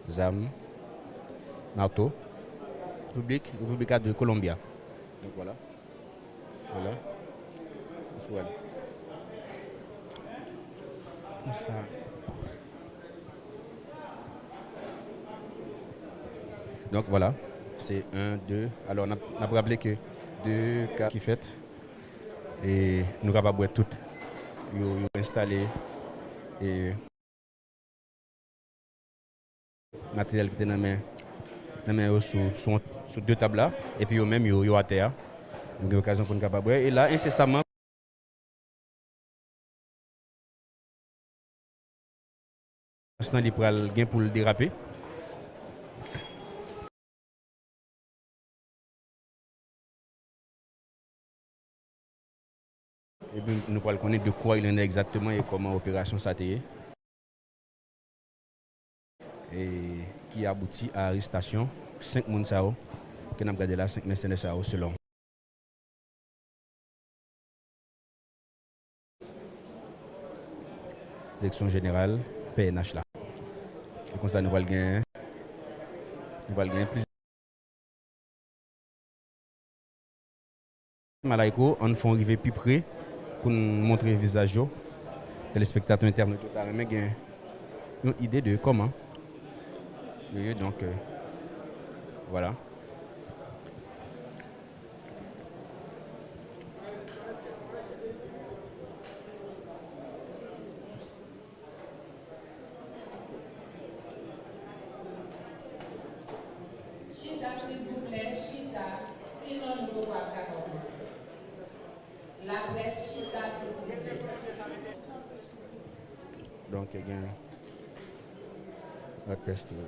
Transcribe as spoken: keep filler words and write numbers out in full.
Zam, marto, Repiblik, República de Colombia. Donk, vwala. Vwala. Ou sou wè l. Konsa. Donk, vwala. Se en, de. Alò, n ap, n ap raple ke de ka ki fèt. E nou kapab wè tout. Yo, yo enstale. E materyèl ki te nan men, nan men yo sou, sou, sou de tab la, epi yo menm yo, yo atè a. Nou gen okazyon pou n kapab wè. E la, ensesaman, sans lan li pral gen pou l derape. Epi nou pral konnen de quoi il en est exactement e kòman operasyon sa te ye. E ki abouti a arestasyon senk moun sa yo ke n ap gade la, senk mèsenè sa yo selon. Direksyon jeneral P N H la. E konsa nou pral gen, nou pral gen plizyè Malayko, ann fè w rive pi pre pou n montre vizaj yo. Telespektatè, entènot yo ta renmen gen yon ide de kòman yo ye, donk, euh, vwala. Chita, silvouplè, chita. Sinon, nou poko ap ka kòmanse. Laprès, chita, silvouplè. Donk, gen laprès tou.